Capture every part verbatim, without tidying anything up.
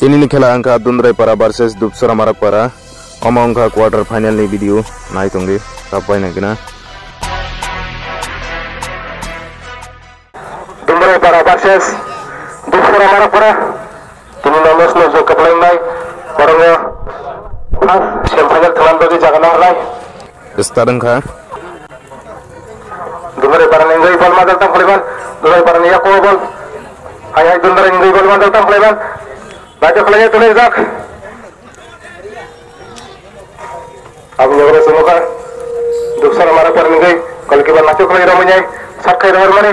Tini ni khela wngkha Dundraipara versus Dupsora Marakpara. Omo wngkha quarter final ni video. Nai tongdi, tabuk bai nai gana. Dundraipara versus Dupsora Marakpara. Tini no match no jok kaplai mai. Borongo first semi final thangna bagwi jaga naharlai. Start wngkha. Dundraipara ni wngwi bol majak tang khlaiban. Dundraipara ni yakungo bol. Hai hai Dundraipara ni wngwi bol majak tang khlaiban. Naithok khlaiwi tulijak. Aboni ulo chwngkha Dupsora Marakpara ni wngwi goalkeeper naithok khlaiwi romwi nai shot khai rohormani.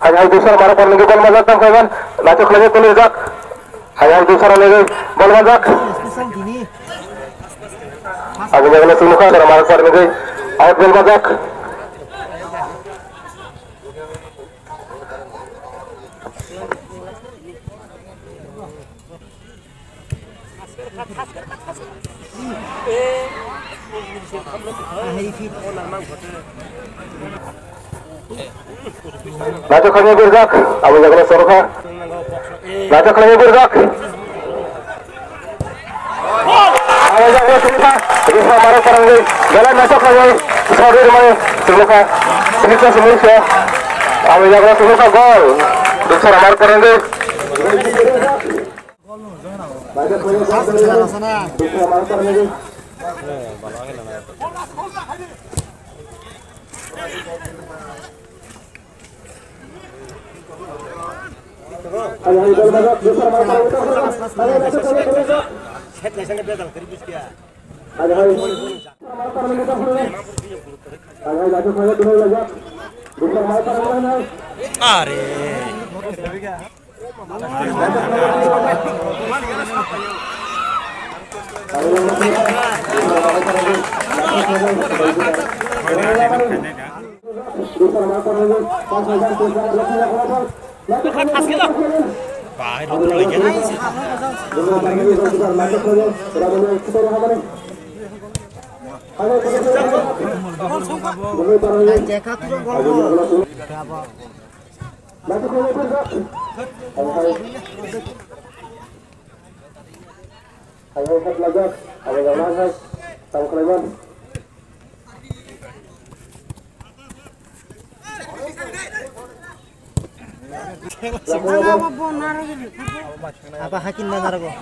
Hai hai Dupsora Marakpara ni wngwi bol majak tang khlaiban. Naithok khlaiwi tulijak. Hai hai Dupsora ni wngwi bol majak. Aboni ulo chwngkha Dupsora Marakpara ni wngwi out bol majak. Naithok khlaiwi birjak, abo jaga sorokha. Naithok khlaiwi birjak. Abo jaga sorokha. Dupsora Marakpara ni belai naithok khlaiwi sorry mani sorokha. Sini ka sini ka. Abo jaga sorokha gol. Dupsora Marakpara ni. Are. Ang hai khat lajak, ang yang hai, tang khlaiman. Apa hakin mana rago?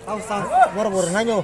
Tau sang, bor bor nai nyo.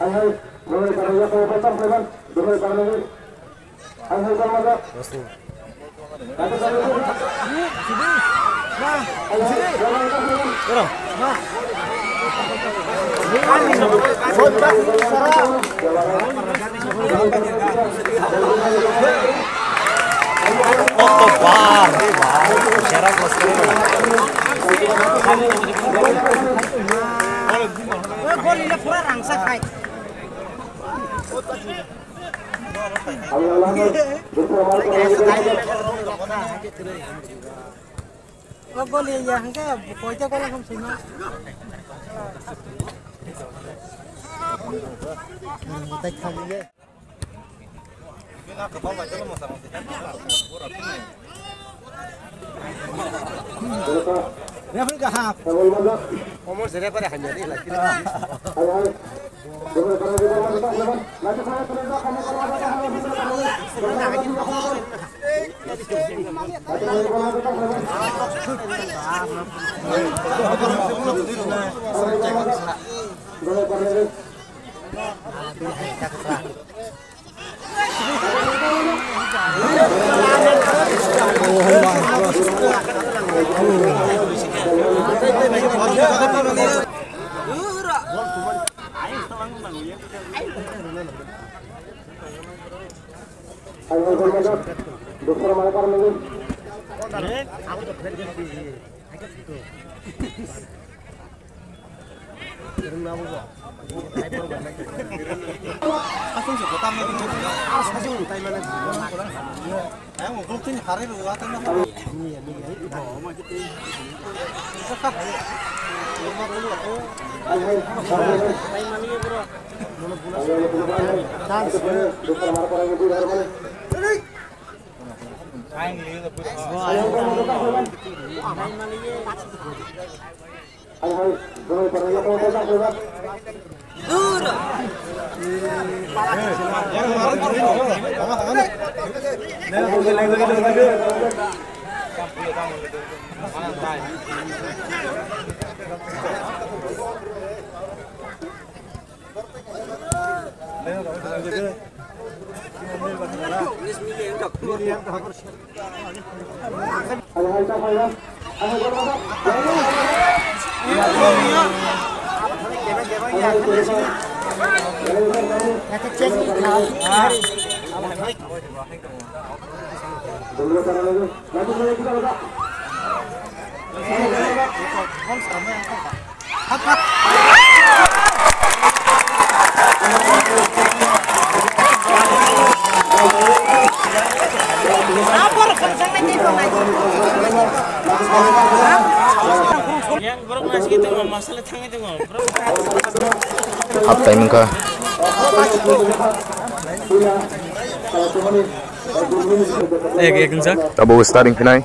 Oto bar, bar. Serak los kiri. Gol ini pura rangsa khai. O gol ya hingke poito gol ham sima. Referee kaham. Omor sere pare hanya ni lagi. Half time wngkha. Ek ek wngkha. Tabuk starting phinai.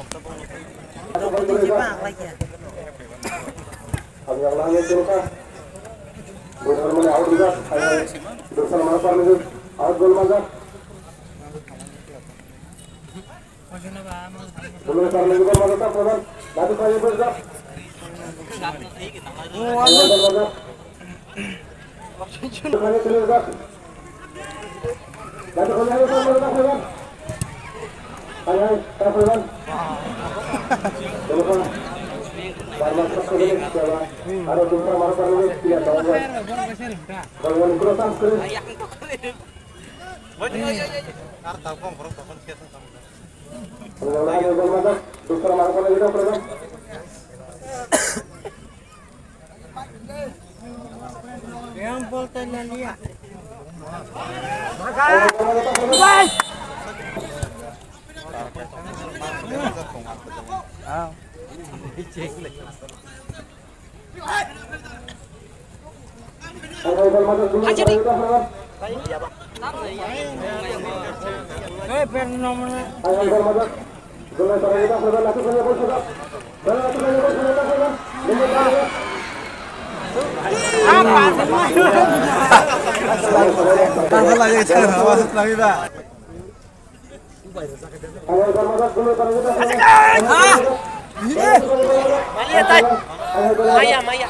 Maya, maya.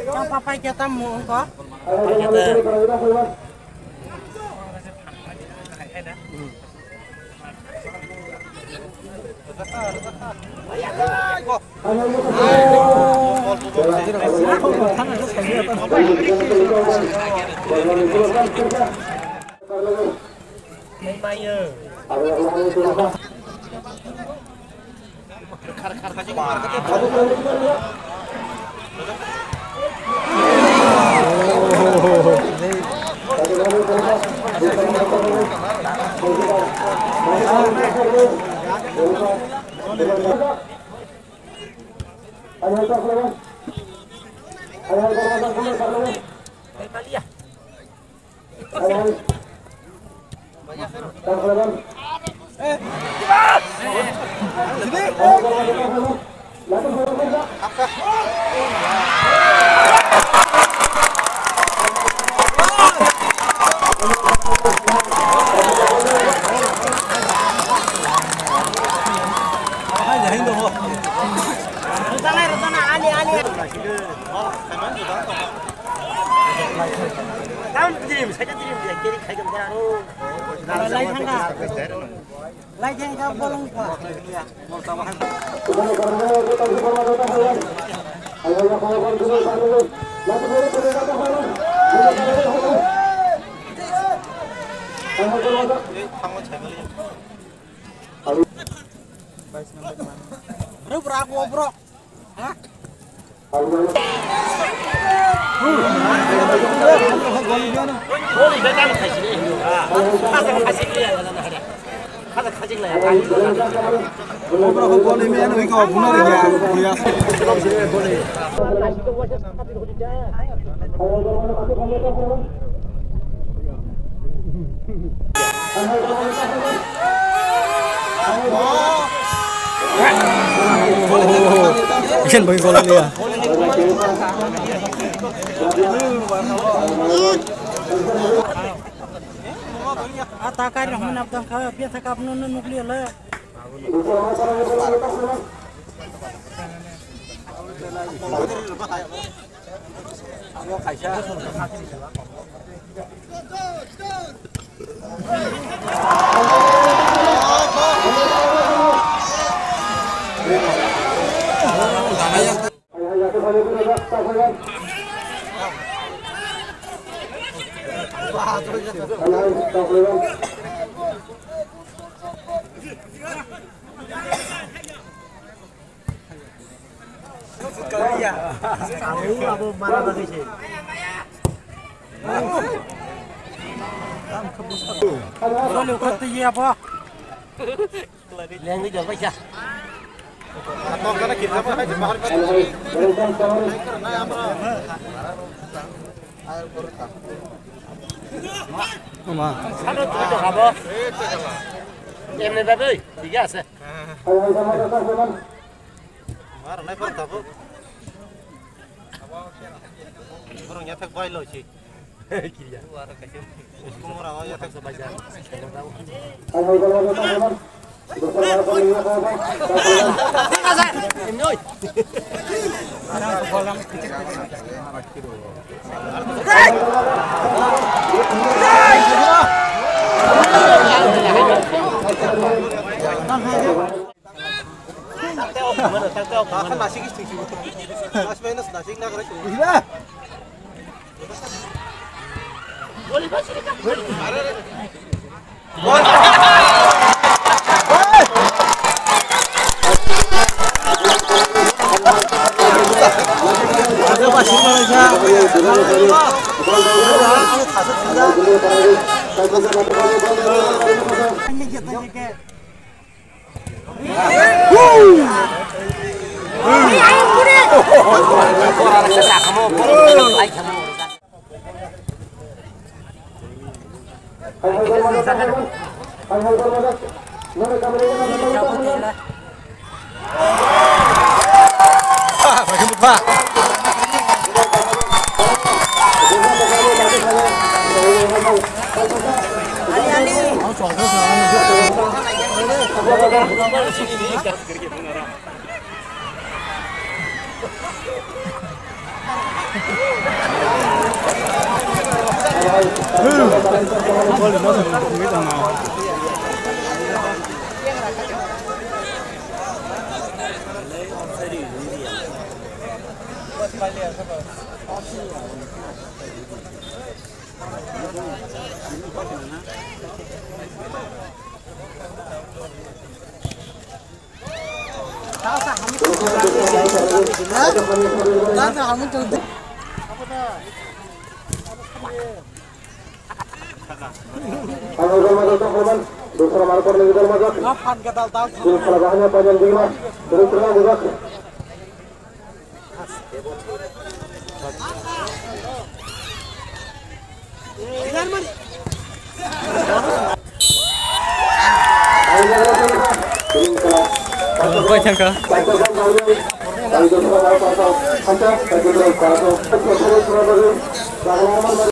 Ang papai kita mu engko. Lai thangka. Lai thangka bolong kha. Rubra ko bro. Ikan bagi gol ini ya. Ata kari hwnwi nap tang kha, phiya thaka apno no nukliya le. Abo mara bagwi se. Solo khat ye abo. Lengwi jol paisa. Ama. Sano tumi to habo. Emne da doi, thik ase. Mar nai phak tabuk. Borok yathak bai lo si. Kiriya. Kumura o yathak se bai ja. Ang ugal majak tong khlaimani, dusra marok korni ugal majak. Dusra bahaya panjang dima, dusra majak. Bai thangkha.